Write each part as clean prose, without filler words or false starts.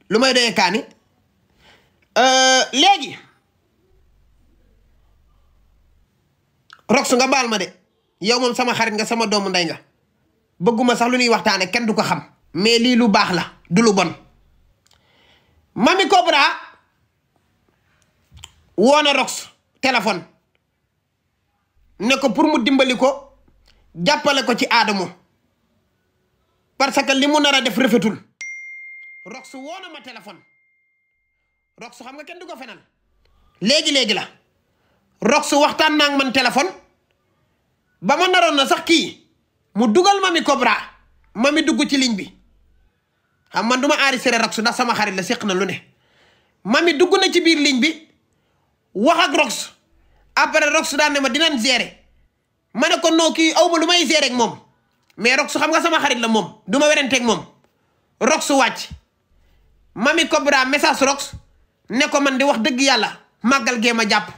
lu may doyee kaani léegi Rox nga baal ma de yow moom sama xarit nga sama doomu ndey nga bëgguma sax lu ñuy waxtaane kenn du ko xam mais lii lu baax la du lu bon Mamy Cobra woona Rox téléphone ne ko pour mu dimbali ko jàppale ko ci Adamo parce que li mu nar a def rafetul Rox woona ma téléphone Rox xam nga kenn du ko fenal léegi la Rox waxtaan naa ak man téléphone ba ma naroon na sax kii mu dugal Mamy Cobra Mamy dugg ci ligne bi xam man du ma enregistré Rox ndax sama xarit la séq na lu ne Mamy dugg na ci biir ligne bi wax ak Rox après Rox daan ne ma dinañ gérer ma ne ko noo kii aw ma lu may gérer ak moom mais Rox xam nga sama xarit la moom du ma werenteeg moom Rox wàcc Mamy Cobra message Rox ne ko man di wax dëgg yàlla màggal gee ma jàpp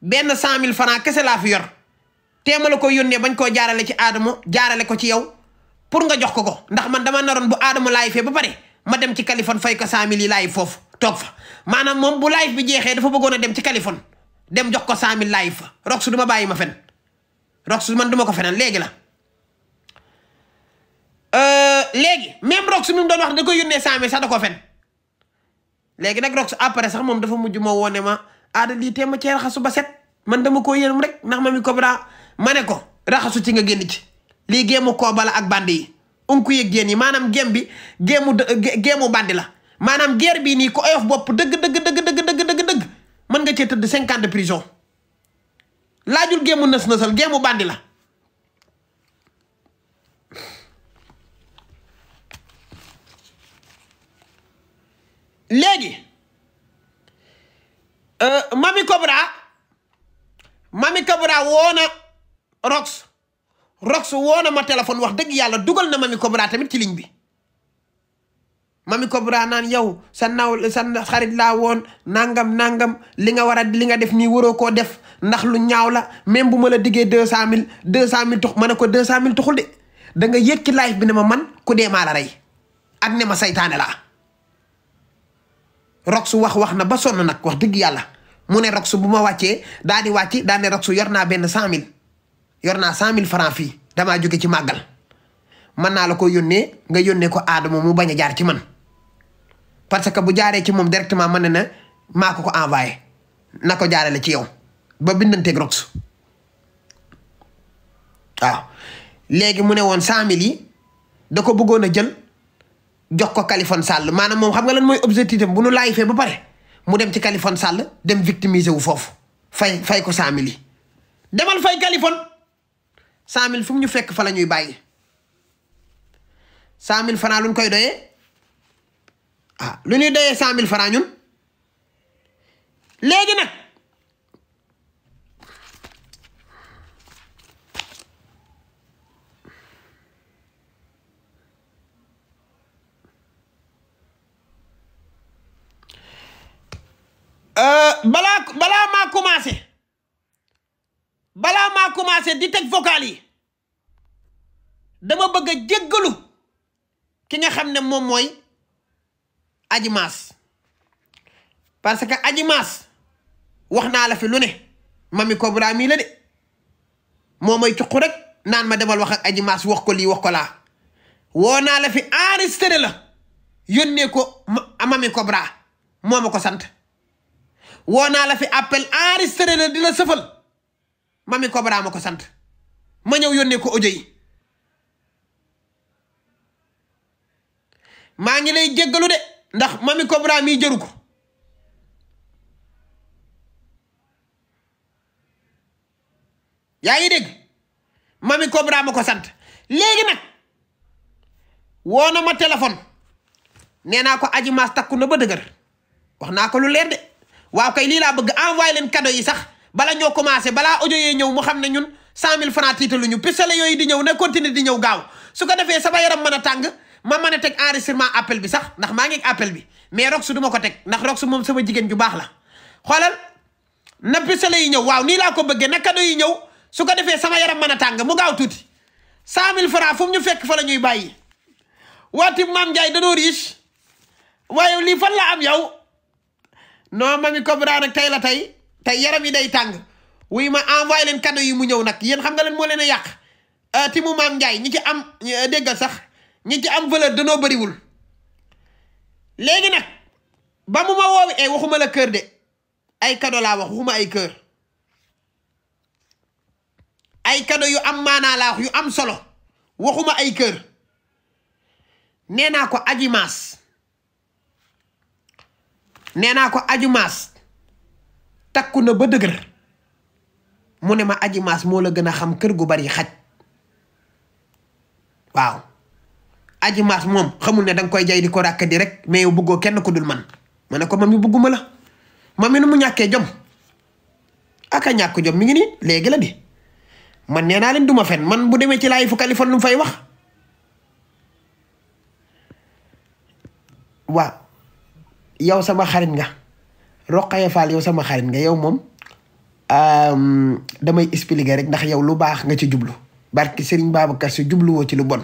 benn 100 000 francs kese laa fi yor teema la ko yónnee bañ koo jaarale ci Adamo jaarale ko ci yow pour nga jox ko ndax man dama naroon bu Adamo live fee ba pare ma dem ci Kaliphone fay ko 100 000 yi live foofu toog fa maanaam moom bu live bi jeexee dafa bëggoon a dem ci Kaliphone dem jox ko 100 000 live fa Rox du ma bàyyi ma fen Rox man du ma ko fenal léegi la léegi même Rox mi mu doon wax da koy yónnee 100 000 sax da ko fen léegi nag Rox après sax moom dafa mujj ma woone ma aada lii tee ma cee raxasu ba set man dama ko yéenam rek ndax Mamy Cobra ma ne ko raxasu ci nga génn ci lii géemu koobala ak bandi yi unku yëg génn yi maanaam gém bi géemu bandi la maanaam guerre bii nii ko oyof bopp dëgg mën nga cee tëdd 5 ans de prison laajul géemu nësal géemu bandi la léegi Mamy Cobra woona Rox woona ma téléphone wax dëgg yàlla dugal na Mamy Cobra tamit ci ligne bi Mamy Cobra naan yow sa xarit laa woon nangam li nga def nii waroo koo def ndax lu ñaaw la même bu ma la diggee 200 000 tux ma ne ko 200 000 tuxul de da nga yëg ci live bi ne ma man ku dee maa la rey ak ne ma saytaane laa Rox wax na ba sonn nag wax dëgg yàlla mu ne Rox bu ma wàccee daa di wàcc daa ne Rox yor naa benn 100 000 yor naa 100 000 francs fii damaa jóge ci màggal mën naa la ko yónnee nga yónnee ko Adamo mu bañ a jaar ci man parce que bu jaaree ci moom directement mën na maa ko envoyé na ko jaarale ci yow ba bindanteeg Rox waaw léegi mu ne woon 100 000 yi da ko bëggoon a jël jox ko Kaliphone Sall maanaam moom xam nga lan mooy objectif am bu nu laay fee ba pare mu dem ci Kaliphone Sall dem victimiser wu foofu fay ko 100 000 yi demal fay Kaliphone 100 000 fu mu ñu fekk fa la ñuy bàyyi 100 000 francs lu ñu koy doyee lu ñuy doyee 100 000 francs ñun léegi nag balaa maa commencé di teg vocal yi dama bëgg a jéggalu ki nga xam ne moom mooy Adji Mass parce que Adji Mass wax naa la fi lu ne Mamy Cobra mii la de moo may cuq rek naan ma demal wax ak Adji Mass wax ko lii wax ko laa woo naa la fi enregistré la yónnee ko Mamy Cobra moo ma ko sant woo naa la fi appel enregistré la di la sëfal Mamy Cobra ma ko sant ma ñëw yónnee ko audio yi maa ngi lay jéggalu de ndax Mamy Cobra mii jëru ko yaa ngi dégg Mamy Cobra ma ko sant léegi nag woo na ma téléphone nee naa ko Adji Mass takku na ba dëgër wax naa ko lu leer de waaw kay lii laa bëgg envoyé leen cadeau yi sax bala ñoo commencé balaa audio yee ñëw mu xam ne ñun 100 000 francs tiitaluñu pistolet yooyu di ñëw ne continue di ñëw gaaw su ko defee sama yaram mën a tàng ma mën a teg enregistrement appel bi sax ndax maa ngi appel bi mais Rox du ma ko teg ndax Rox moom sama jigéen ju baax la xoolal na pistolet yi ñëw waaw nii laa ko bëggee na cadeau yi ñëw su ko defee sama yaram mën a tàng mu gaaw tuuti 100 000 francs fu mu ñu fekk fa la ñuy bàyyi waati Mame Ndiaye danoo riche waaye lii fan la am yow non Mamy Cobra nag tey la tey yaram yi day tàng wuy ma envoyé leen cadeau yi mu ñëw nag yéen xam nga leen moo leen a yàq ti mu Maam Njaay ñi ci am déggal sax ñi ci am valeur danoo bëriwul léegi nag ba mu ma woowi waxuma la kër de ay cadeau laa wax waxuma ay kër ay cadeau yu am maanaa laa wax yu am solo waxuma ay kër nee naa ko Adji Mass takku na ba dëgër mu ne ma Adji Mass moo la gën a xam kër gu bari xaj waaw Adji Mass moom xamul ne danga koy jay di ko ràkk di rek mais yow bëggoo kenn ku dul man ma ne ko Mamy bëgguma la Mamy nu mu ñàkkee jom aka ñàkk jom mi ngi nii léegi la di man nee naa leen duma fen man bu demee ci laay fu Kaliphone lu mu fay wax waaw yow sama xarit nga Rokhaya Fall yow sama xarit nga yow moom damay expliquer rek ndax yow lu baax nga ci jublu barki Serigne Babacar Sy jubluwoo ci lu bon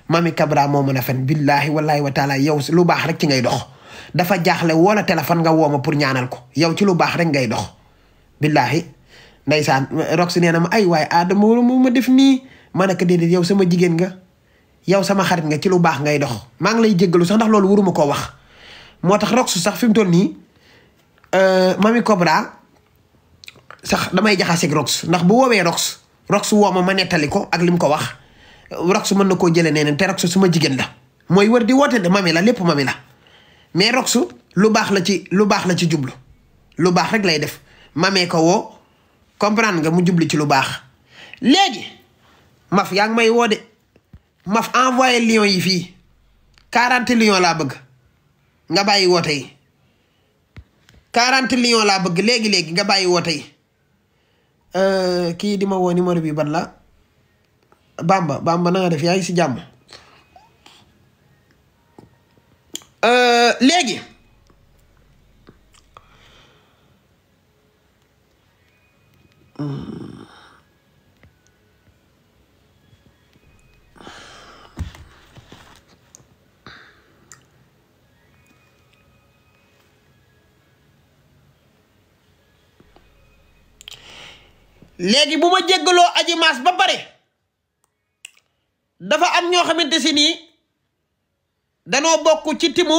Mamy Cobra moo mën a fen billahi wallahi wa taala yow lu baax rek ci ngay dox dafa jaaxle wala téléphone nga woo ma pour ñaanal ko yow ci lu baax rek ngay dox billahi ndeysaan Rox nee na ma ay waaye Adama mu ma def nii ma ne ko déedéet yow sama jigéen nga yow sama xarit nga ci lu baax ngay dox maa ngi lay jéggalu sax ndax loolu waruma koo wax moo tax Rox sax fi mu toll nii Mamy Cobra sax damay jaxaseeg Rox ndax bu woowee Rox woo ma nettali ko ak li mu ko wax Rox mën na koo jëlee neneen te Rox suma jigéen la mooy wër di woote de Mamy la lépp Mamy la mais Rox lu baax la ci jublu lu baax rek lay def Mamy ko woo comprendre nga mu jubli ci lu baax léegi maf yaa ngi may woo de maf envoyé lion yi fii 40 lions laa bëgg nga bàyyi woote yi 40 lions laa bëgg léegi nga bàyyi woote yi kii di ma woo numéro bi ban la Bamba na nga def yaa ngi si jàmm léegi léegi bu ma jéggaloo Adji Mass ba pare dafa am ñoo xamante si nii danoo bokk ci timu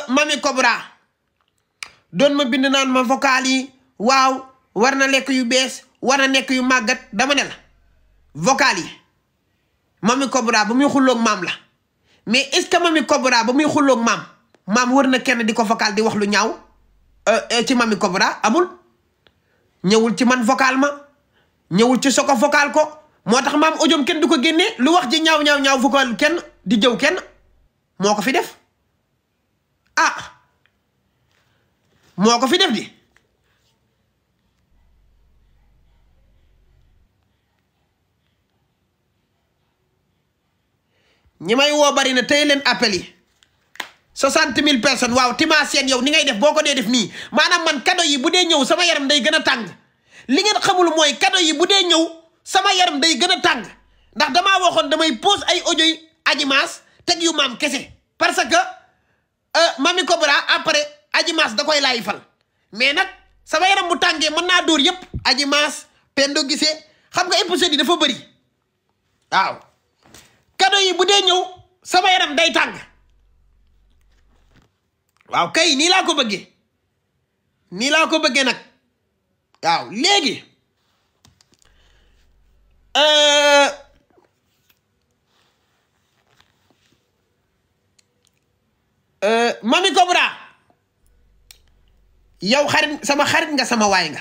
Mamy Cobra doon ma bind naan ma vocal yi waaw war na lekk yu bees war na nekk yu màggat dama ne la vocal yi Mamy Cobra ba muy xulloog maam la mais est-ce que Mamy Cobra ba muy xulloog maam war na kenn di ko vocal di wax lu ñaaw ci Mamy Cobra amul ñëwul ci man vocal ma ñëwul ci soko vocal ko moo tax maam audiom kenn du ko génnee lu wax ji ñaaw vocal kenn di jëw kenn moo ko fi def moo ko fi def di ñi may woo bari na tey leen appel yi 60 000 personnes waaw Tima Sène yow ni ngay def boo ko dee def nii maanaam man cadeau yi bu dee ñëw sama yaram day gën a tàng li ngeen xamul mooy cadeau yi bu dee ñëw sama yaram day gën a tàng ndax damaa waxoon damay pose ay audio yi Adji Mass teg yu maam kese parce que Mamy Cobra après Adji Mass da koy laay fal mais nag sama yaram bu tàngee mën naa dóor yëpp Adji Mass Pendo Guissé xam nga épisode yi dafa bëri waaw cadeau yi bu dee ñëw sama yaram day tàng waaw kay nii laa ko bëggee nag waaw léegi Mamy Cobra yow sama xarit nga sama waay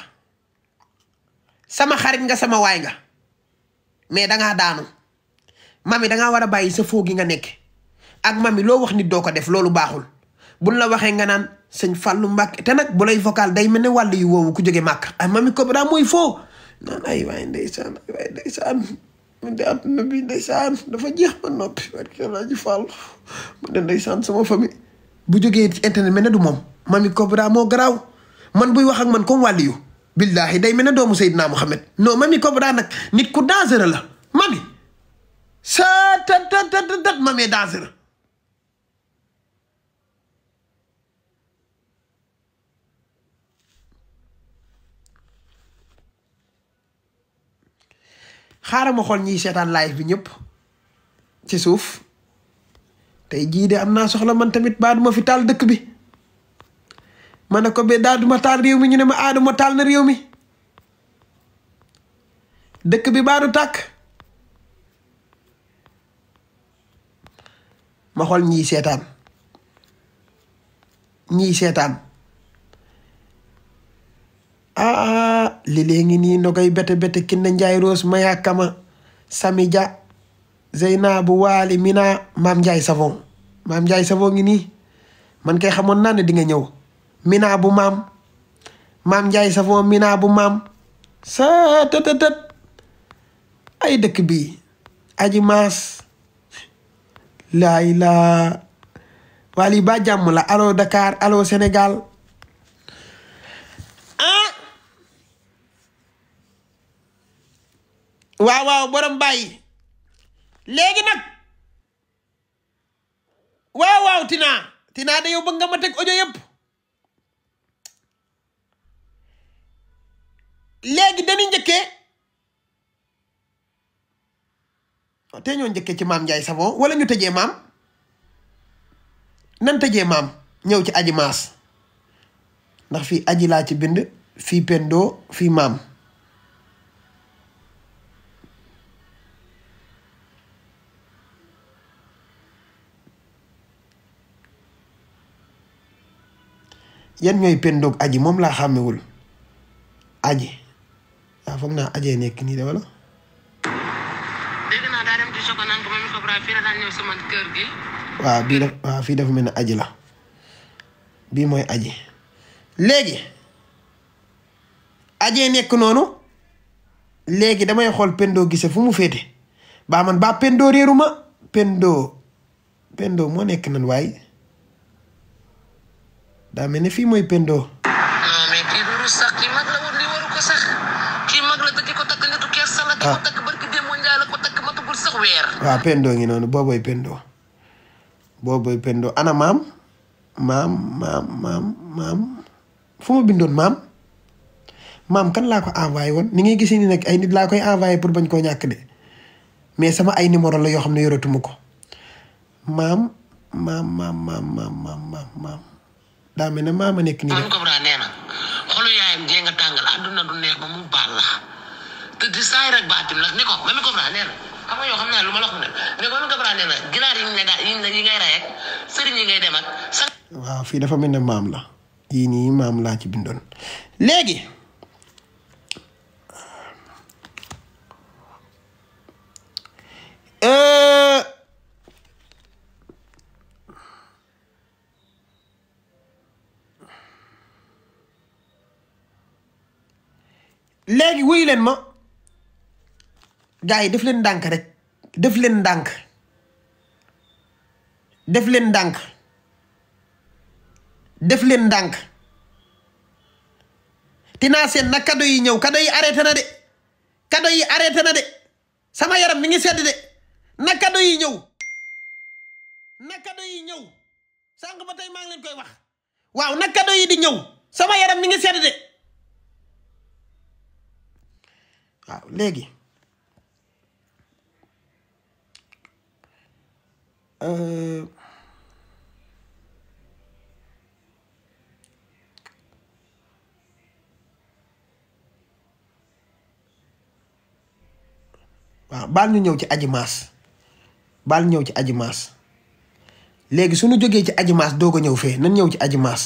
nga mais dangaa daanu Mamy dangaa war a bàyyi sa foo gi nga nekk ak Mamy loo wax nit doo ko def loolu baaxul buñ la waxee nga naan sëñ Fallou Mbacke te nag bu lay vocal day mel ne wàll yu woowu ku jóge màkk ay Mamy Cobra mooy foo naan ay waay ndeysaan man de àdduna bi ndeysaan dafa jeex ma noppi barke Alaaji Fall man de ndeysaan sama famille bu jógee ci internet mel ne du moom Mamy Cobra moo garaaw man buy wax ak man comme wàll yu billahi day mel ne doomu Seydina Mohamed non Mamy Cobra nag nit ku dangereux la Mamy sa tat Mamy dangereux xaaral ma xool ñiy seetaan live bi ñëpp ci suuf tey jii de am naa soxla man tamit baa duma fi taal dëkk bi ma ne ko ba daa duma taal réew mi ñu ne ma Adama taal na réew mi dëkk bi baa du tàkk ma xool ñiy seetaan li léegi nii Nogay bete Kiné Njaay Rose Maya Kama Sami Dia Zeynabu Waali Mina Maam Njaay Savon ngi nii man kay xamoon naa ne di nga ñëw Mina bu Maam Njaay Savon Mina bu Maam sa tëtëtët ay dëkk bi Aji Maas laay laa Waali ba jàmm la allo Dakar allo Sénégal waaw borom bàyyi léegi nag waaw Tina da yow bëgg nga ma teg audio yëpp léegi dañuy njëkkee te ñoo njëkkee ci Maam Njaay Savon wala ñu tëjee maam nan tëjee maam ñëw ci Aji Maas ndax fii aji laa ci bind fii Pendo fii maam yan ñooy pendoog aji moom laa xàmmewul aji waaw foog naa ajee nekk nii de wala dégg naa daa dem ci Sokonan ko Mamy Cobra fii la daan ñëw sama kër gi waaw fii dafa mel ne aji la bii mooy aji léegi ajee nekk noonu léegi damay xool Pendo gise fu mu féete baa man baa Pendo réeru ma Pendo moo nekk nan waaye daa mel ne fii mooy Pendo. non mais kii du rus sax kii mag la woon lii waru ko sax kii mag la te ki ko takk nitu kersa la. ki ko takk barki démb Njaay la ko takk matagul sax weer. waaw Pendo ngi noonu boobooy Pendo ana maam fu ma bindoon maam kan laa ko envoyé woon ni ngay gisee ni nag ay nit laa koy envoyé pour bañ koo ñàkk de mais sama ay numéro la yoo xam ne yoratuma ko maam daa mel ne maama nekk nii Mamy Cobra nee na xolu yaayam jee nga tàngal àdduna du neex ba mu baal la te di saay rek baatim nag ni ko Mamy Cobra nee na xam nga yoo xam naa lu ma la wax ne Mamy Cobra nee na ginaar yi ngay rey ak sëriñ yi ngay dem ak waaw fii dafa mel ne maam la yii nii maam laa ci bindoon léegi léegi wuyu leen ma gars yi def leen ndànk rek def leen ndànk Tina Sène nag kado yi ñëw kado yi arrêté na de sama yaram mi ngi sedd de na kado yi ñëw sànq ba tey maa ngi leen koy wax waaw na kado yi di ñëw sama yaram mi ngi sedd de waaw léegi waaw baal ñu ñëw ci Aji Maas léegi suñu jógee ci Aji Maas doog a ñëw fee nan ñëw ci Aji Maas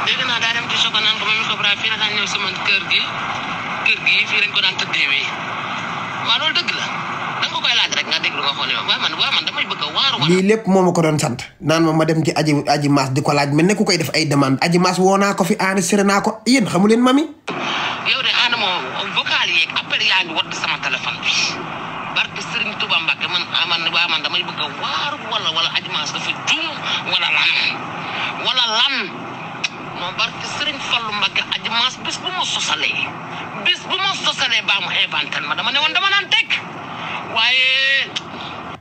dégg naa daa dem ci Sokonan ko Mamy Cobra fii la daan ñëw sama kër gi fii lañ ko daan tëddeewee waaw loolu dëgg la da nga ko koy laaj rek nga déglu nga xool yow waaw man damay bëgg a waaru lii lépp moo ma ko doon sant naan ma dem ci Aji Maas di ko laaj mel ne ku koy def ay demande Aji Maas woo naa ko fi enregistré naa ko yéen xamu leen Mamy yow de ànd moo vocal yeeg appel yaa ngi wadd sama téléphone bi barke Serigne Touba Mbacke man damay bëgg a waaru wala Aji Maas dafa juum wala lan non barke Serigne Fallou Mbacke Aji Maas bis bu ma sosalee baa mu inventé ma dama ne woon dama naan teg waaye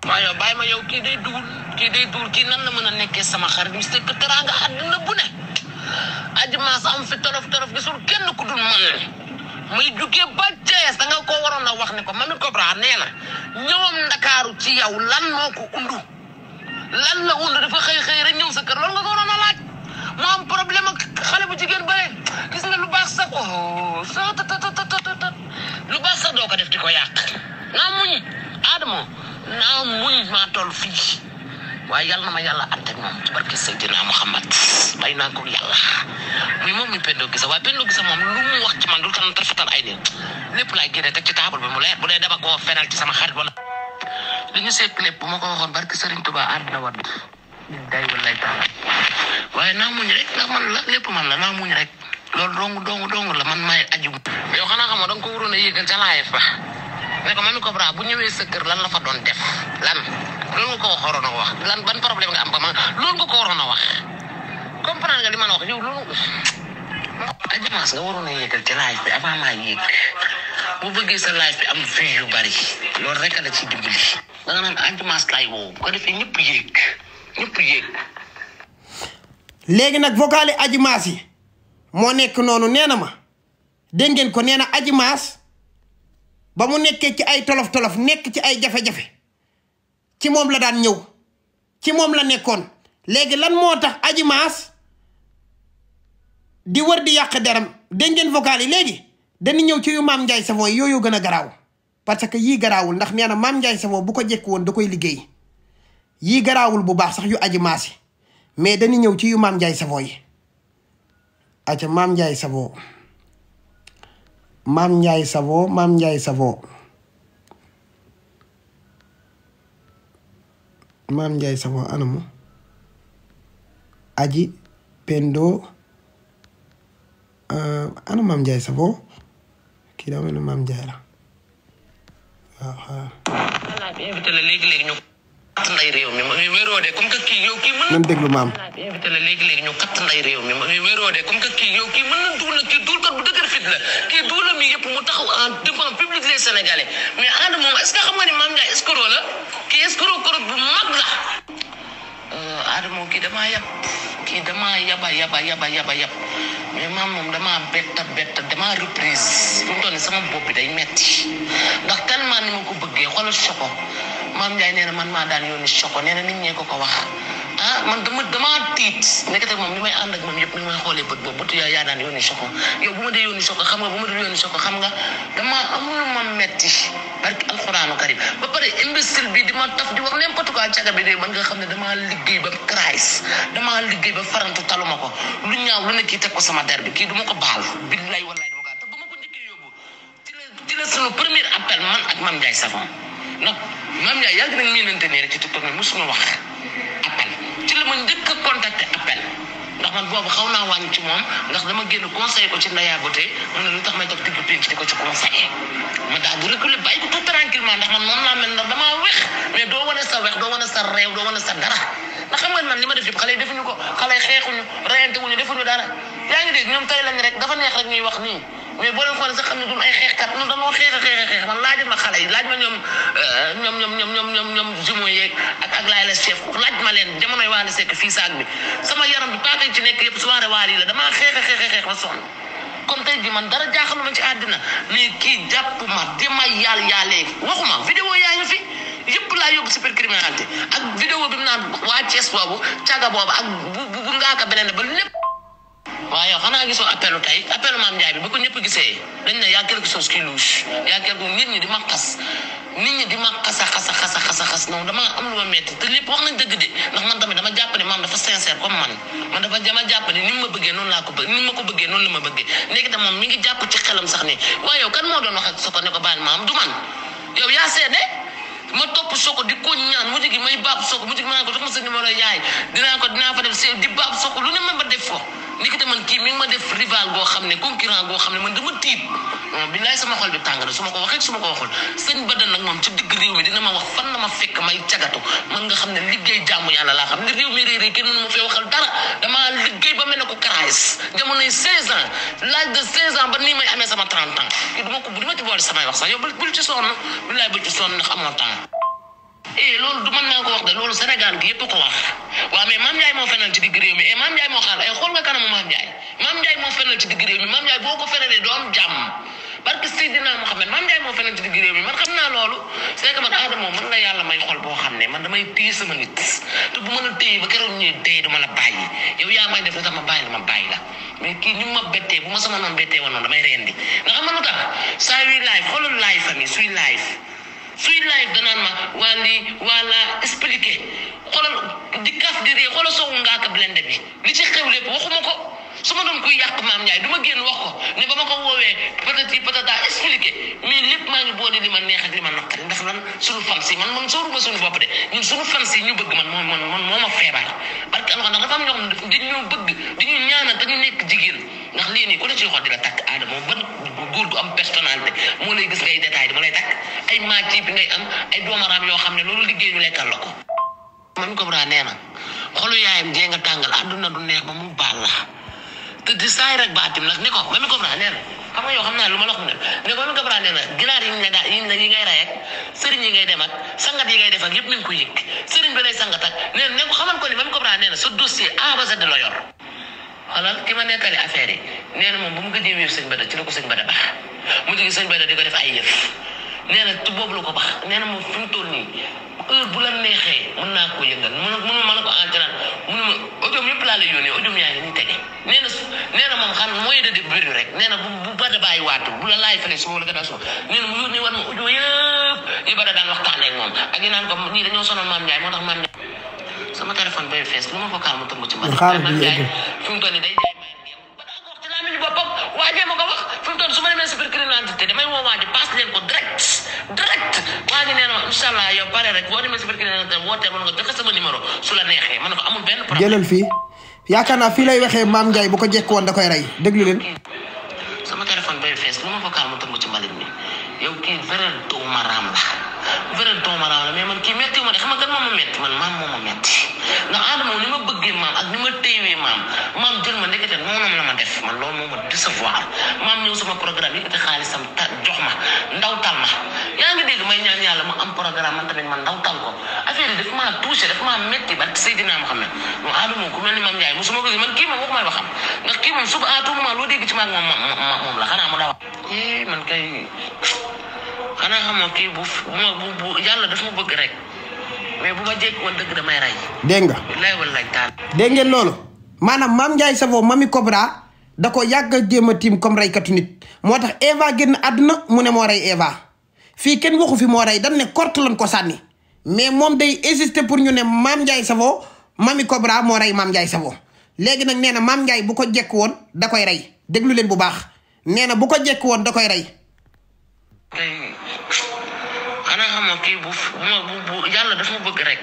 waaye bàyyi ma yow kii day duul kii nan la mën a nekkee sama xarit mi sekk teraanga àddina bu ne Adji Mass am fi torof gisul kenn ku dul man muy jugee ba Thiès da nga ko waroon a wax ne ko Mamy Cobra nee na ñëwam Ndakaaru ci yow lan moo ko undu lan la undu dafa xëy rek ñëw sa kër loolu nga ko waroon a laaj moo am problème ak xale bu jigéen bare gis nga lu baax sax lu baax sax doo ko def di ko yàq naa muñ Adamo naa muñ maa toll fii waaye yàlla na ma yàlla àtte ak moom ci barke Seydina Muhammad bay naa ko yàlla muy moom mi Pendo Guissé waaye Pendo Guissé moom lu mu wax ci man dul tan tarfatal ay nit lépp laay génne teg ci table bi mu leer bu dee dama koo fenal ci sama xarit wala li ñu sekk lépp bu ma ko waxoon barke Serigne Touba àddina wadd day wallaay taala waaye naa muñ rek ndax man la lépp man la naa muñ rek loolu dong la man maay aju yow xanaa xamoo da nga ko waroon a yéegal ca live ba ne ko Mamy Cobra bu ñëwee sa kër lan la fa doon def lan loolu nga ko waroon a wax lan ban problème nga am ba ma loolu nga ko waroon a wax comprendre nga li ma la wax yow loolu Adji Mass nga waroon a yéegal ci live bi avant maa yéeg bu bëggee sa live bi am vues yu bari loolu rek la ci dimbali da nga naan Adji Mass laay woo bu ko defee ñëpp yéeg léegi nag vocali Adji Mass yi moo nekk noonu nee na ma dégg ngeen ko nee na Adji Mass ba mu nekkee ci ay tolof nekk ci ay jafe-jafe ci moom la daan ñëw ci moom la nekkoon léegi lan moo tax Adji Mass di wër di yàq deram dégg ngeen vocal yi léegi dañu ñëw ci yu Mame Ndiaye Savon yooyu gën a garaaw parce que yii garaawul ndax nee na Mame Ndiaye Savon bu ko jekk woon da koy liggéey yii garaawul bu baax sax yu Adji Mass yi mais dañu ñëw ci yu Mame Ndiaye Savon yi aca Mame Ndiaye Savon anamu Adji Pendo ana Mame Ndiaye Savon kii daa mel ne Mame Ndiaye la waaw invité la léegi ñu katt nday réew mi muy wéroo de comme que kii yow kii mën na déglu maam invité la léegi ñu katt nday réew mi muy wéroo de comme que kii yow kii mën na duul kii duulkat bu dëgër fit la kii duulam yi yëpp mu taxaw en devant public les Sénégalais mais Adamo moom est-ce que xam nga ni Mame Ndiaye escroc la kii escroc bu mag la Adamo kii damaa yab mais maam moom damaa bett damaa reprise fi mu toll nii sama bopp bi day metti ndax tellement ni ma ko bëggee xoolal Choco Mame Ndiaye nee na man maa daan yónni Choco nee na nit ñee ko wax man damaa tiit nekkate moom li may ànd ak moom yëpp ni may xoolee bët boobu bëtu yaa daan yónni Choco yow bu ma dee yónni Choco xam nga bu ma dul yónni Choco xam nga damaa amul ma metti barki alxuraanu karim ba pare imbécile bi di ma taf di wax n'importe quoi caga bi de man nga xam ne damaa liggéey ba crise damaa liggéey ba farantu taluma ko lu ñaaw lu ne kii teg ko sama der bi kii du ma ko baal billaay wallaay dama ko te bu ma ko njëkkee yóbbu ci la sunu premier appel man ak Mame Ndiaye Savon ndax Mame Ndiaye yàgg nañ miinante nii rek ci TikTok mais mosuñu wax appel ci la ma njëkk a contacté appel ndax man boobu xaw naa wàññi ci moom ndax dama génn conseillé ko ci Ndaya Beauté mu ne lu tax may toog digg pénc di ko ci conseillé ma daal di reculer bàyyi ko tout tranquillement ndax man moom laa mel ndax damaa wex mais doo wane sa wex doo wane sa réew doo wane sa dara ndax xam nga man li ma def yëpp xale yi defuñu ko xale yi xeexuñu reyante wuñu defuñu dara yaa ngi dégg ñoom tey lañ rek dafa neex rek ñuy wax nii mais boo leen xoolee sax xam ne duñ ay xeexkat ñun dañoo xeex man laaj ma xale yi laaj ma ñoom jumeaux yeeg ak laay la chef laaj ma leen jamonoy Wally Seck fii saag bi sama yaram bi paaka yi ci nekk yëpp soirée Wally yi la damaa xeex ba sonn kon tey ji man dara jaaxaluma ci àddina mais kii jàpp ma dima yàllee waxuma vidéo yaa ngi fi yëpp laa yóbbu cybercriminalité ak vidéo bi mu naan waa Thiès boobu caga boobu ak bu ngaaka beneen ba lépp waaw yow xanaa gisoo appelu Mame Ndiaye bi bu ko ñëpp gisee dañ ne y a quelque chose qui louche y a quelque nit ñi di ma xas non dama am lu ma metti te lépp wax nañ dëgg de ndax man tamit dama jàpp ne maam dafa sincère comme man dafa dama jàpp ne ni mu ma bëggee noonu laa ko bëgg ni ma ko bëggee noonu la ma bëggee léegi tam moom mi ngi jàpp ci xelam sax ni waaye yow kan moo doon wax ak Soko ne ko baal maam du man yow yaa seede ma topp Soko di ko ñaan mujj gi may baab Soko mujj gi ma naan ko jox ma sa numéro yaay dinaa fa def see di baab Soko lu ne ma def ko ni ki te man kii mi ngi ma def rival goo xam ne concurrent goo xam ne man dama tiit billaay sama xol bi tàng na su ma ko waxee su ma ko waxul sëñ Bada nag moom ci digg réew mi dina ma wax fan la ma fekk may cagatu man nga xam ne liggéey jàmm yàlla laa xam ne réew mi réeré kenn mënu ma fee waxal dara damaa liggéey ba mel ne ko karaayis jamonoy 16 ans l'âge de 16 ans ba nii may amee sama 30 ans kii du ma ci boole samay wax sax yow bul ci sonn billaay bul ci sonn ndax amoo temps loolu du man maa ko wax de loolu Sénégal gi yëpp ko wax waaw mais Mame Ndiaye moo fenal ci digg réew mi Mame Ndiaye moo xaar xool nga kanamu Mame Ndiaye moo fenal ci digg réew mi Mame Ndiaye boo ko fenalee doo am jàmm parce que Seydina Mohamed Mame Ndiaye moo fenal ci digg réew mi man xam naa loolu c'est que man Adamo man la yàlla may xol boo xam ne man damay téye sama nit te bu ma la téye ba keroog ñuy téye du ma la bàyyi yow yaa may def lu tax ma bàyyi la mais kii ni ma bettee bu ma sama noon bettee woon noonu damay rendi nga xam lu tax saa yuy live xoolal live famille suy live danaan ma waa lii wala expliqué xoolal di kaf di ree xoolal soowu ngaaka blende bi li ci xew lépp waxuma ko su ma doon kuy yàq Mame Ndiaye du ma génn wax ko ne ba ma ko woowee patati patata expliqué mais lépp maa ngi boole li ma neex ak li ma naqari ndax lan suñu fans yi man sooruma suñu bopp de ñun suñu fans yi ñu bëgg man moo ma feebar parce que ndax dafa am ñoo xam ne dañu bëgg dañu ñaanal dañu nekk jigéen ndax lii nii ku ne ci xol di la takk Adamo ban góor gu am personnalité moo lay gis ngay détail mu lay takk ay maaci bi ngay am ay doomaraam yoo xam ne loolu liggéey ñu lekkal la ko Mamy Cobra nee na xolu yaayam jee nga tàngal àdduna du neex ba mu baal la te di saay rek baatim nag ni ko Mamy Cobra nee na xam nga yow xam naa lu ma la wax ne ko Mamy Cobra nee na ginaar yi ngay rey ak sëriñ yi ngay dem ak sangat yi ngay def ak yëpp mi ngi koy yëg sëriñ bi lay sangat ak nee na ne ko xamal ko ni Mamy Cobra nee na sa dossier A ba Z la yor xoolal ki ma nettali affaire yi nee na moom bu mu gëjee wéew sëñ Bada ci la ko sëñ Bada baax mu jóge sëñ Bada di ko def ay yëf nee na tu boobu la ko baax nee na moom fi mu toll nii heure bu la neexee mën naa koo yëngal mënu ma la ko entraîner mënu ma audio yëpp laa lay yónnee audio yaa ngi nii tege nee na moom xam mooy de bëri rek nee na bu Bada bàyyi waatu bu la laay fële su ma la gën a so nee na mu yónnee war ma audio yëpp yi Bada daan waxtaanee ak moom ak yi naan ko nii dañoo sonal Mame Ndiaye moo tax Mame Ndiaye sama téléphone bay fees lu ma vocal mu tëmb ci man Mame Ndiaye fi mu toll nii day jaay may ba daa ko wax ci laa mi ñu boppam waajee ma ko wax fi mu toll su ma demee supercriminalité damay woo waaji passe leen ko direct waaji nee na incha allah yow pare rek boo demee supercriminalité wootee mën nga joxe sama numéro su la neexee mën na ko amul benn problème jëlal fii yaakaar naa fii lay waxee Mame Ndiaye bu ko jekk woon da koy rey déglu leen sama téléphone bay fees lu ma vocal mu tëmb ci mbalit mi yow kii vrai doomaraam la mais man kii métti ma de xam nga kan moo ma métti man maam moo ma métti ndax Adamo ni ma bëggee maam ak ni ma téewee maam jël ma ndekete noonam la ma def man loolu moo ma décevoir maam ñëw sama programme yi te xaalisam jox ma ndawtal ma yaa ngi dégg may ñaan yàlla ma am programme man tamit man ndawtal ko affaire yi daf maa touché daf maa métti ba Seydina Mohamed moom Adamo ku mel ni Mame Ndiaye mosuma ko gis man kii moom waxumay waxam ndax kii moom suba à tout moment loo dégg ci maag moom la xanaa mu daw man kay xanaa xamoo kii bu yàlla daf ma bëgg rek mais bu ma jékki woon dëgg damay rey. dégg nga. wallaay taal. dégg ngeen loolu maanaam Mame Ndiaye Savon Mamy Cobra da ko yàgg a jéem a tiim comme reykatu nit moo tax Eva génn àdduna mu ne moo rey Eva fii kenn waxu fi moo rey dañ ne korte lañ ko sànni mais moom day insister pour ñu ne Mame Ndiaye Savon Mamy Cobra moo rey Mame Ndiaye Savon léegi nag nee na Mame Ndiaye bu ko jekk woon da koy rey déglu leen bu baax nee na bu ko jekk woon da koy rey. xanaa xamoo kii bu yàlla daf ma bëgg rek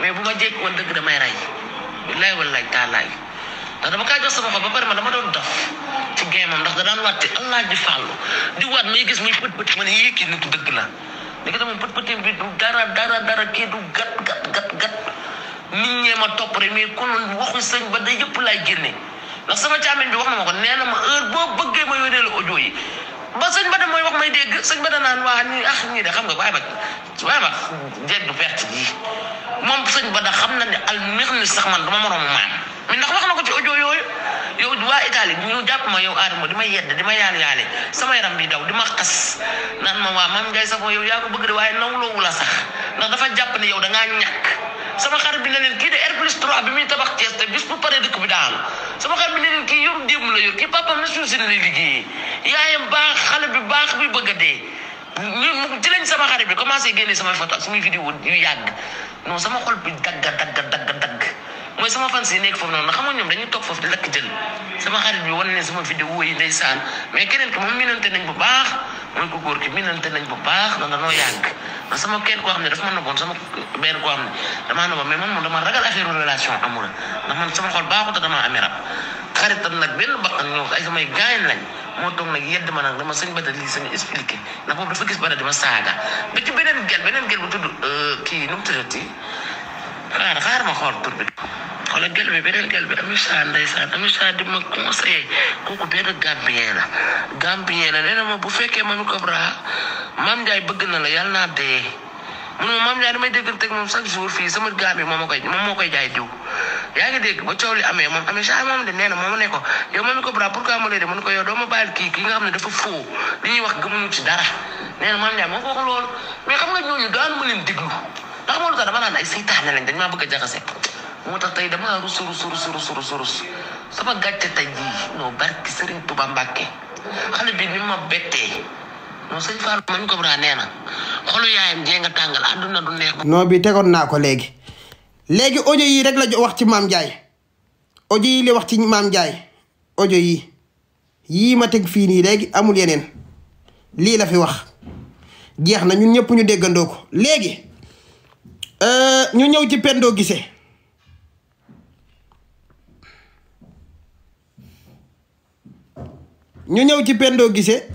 mais bu ma jékki woon dëgg damay rey wallaay taalaay ndax dama kaa jox sama xol ba pare ma dama doon dof ci géemam ndax da daan waat ci allah ji fàllu di waat may gis muy pët ma ne yii kii nitu dëgg la léegi dama pët bi du dara kii du gat nit ñee ma topp rek mais kon waxu sëñ ba da yëpp laay génne ndax sama càmmiñ bi wax na ma ko nee na ma heure boo bëggee ma yónnee la audio yi ba sëñ Bada mooy wax may dégg sëñ Bada naan waa ñii de xam nga waaye ma jeeg du perte ji moom sëñ Bada xam na ne al neex ni sax man duma moroomu maam mais ndax wax na ko ci audio yooyu yow waa Italie ñu jàpp ma yow Adamo di ma yedd di ma yaale sama yaram bi daw di ma xas naan ma waa Mame Ndiaye Savon yow yaa ko bëgg de waaye nawloowu la sax ndax dafa jàpp ne yow da ngaa ñàkk sama xarit bi ne leen kii de R+3 bi muy tabax Thiès te bis bu paree dëkk bi daanu sama xarit bi ne leen kii yoru démb la yor kii papa na suuf si ne lay liggéeyee yaayam baax xale bi baax bi bëgg a dee ñu ci lañ sama xarit bi commencé génne samay photo ak samay vidéo yu yàgg non sama xol bi dagg mooy sama fans yi nekk foofu noonu xam nga ñoom dañuy toog foofu di lakk jël sama xarit bi wan ne sama vidéo yi ndeysaan mais keneen ki moom minante nañ bu baax mooy ko góor ki minante nañ bu baax ndax danoo yàgg ndax sama kenn koo xam ne dafa ma nëbboon sama benn koo xam ne damaa nëbboon mais man moom dama ragal affaire relation amul ndax man sama xol baaxut damaa amee rab xaritam nag benn bakkan ñoo ay samay gaañ lañ moo toog nag yedd ma nag dama sëñ Bada lii sañ expliqué ndax boobu dafa gis Bada di ma saaga ba ci beneen gel bu tudd kii nu mu tuddati xaar ma xool tur bi xoolal gel bi beneen gel bi Amisa ndeysaan Amisa di ma conseillé kooku benn Gambien la nee na ma bu fekkee Mamy Cobra Mame Ndiaye bëgg na la yàlla naa dee mun ma Mame Ndiaye damay dégganteeg moom chaque jour fii sama gaam yi moom moo koy jaay diw yaa ngi dégg ba coow li amee moom amee saa moom de nee na moom ne ko yow Mamy Cobra pourquoi ma lay de mun ko yow doo ma bàyyil kii nga xam ne dafa faux li ñuy wax gëmuñu ci dara nee na Mame Ndiaye moo ko wax loolu mais xam nga ñooñu daanu ma leen déglu ndax moo lu tax dama naan ay seytaane lañ dañ maa bëgg a jaxase moo tax tey dama rus sama gàcce tey jii non barki Serigne Touba Mbacke xale bi ni ma bettee non sëñ Fall Mamy Cobra nee na xolu yaayam jee nga tàngal àdduna du neex. non bi tegoon naa ko léegi audio yi rek la wax ci Mame Ndiaye audio yi li wax ci Mame Ndiaye audio yii ma teg fii nii léegi amul yeneen lii la fi wax jeex na ñun ñëpp ñu déggandoo ko léegi ñu ñëw ci Pendo Guissé Pendo Guissé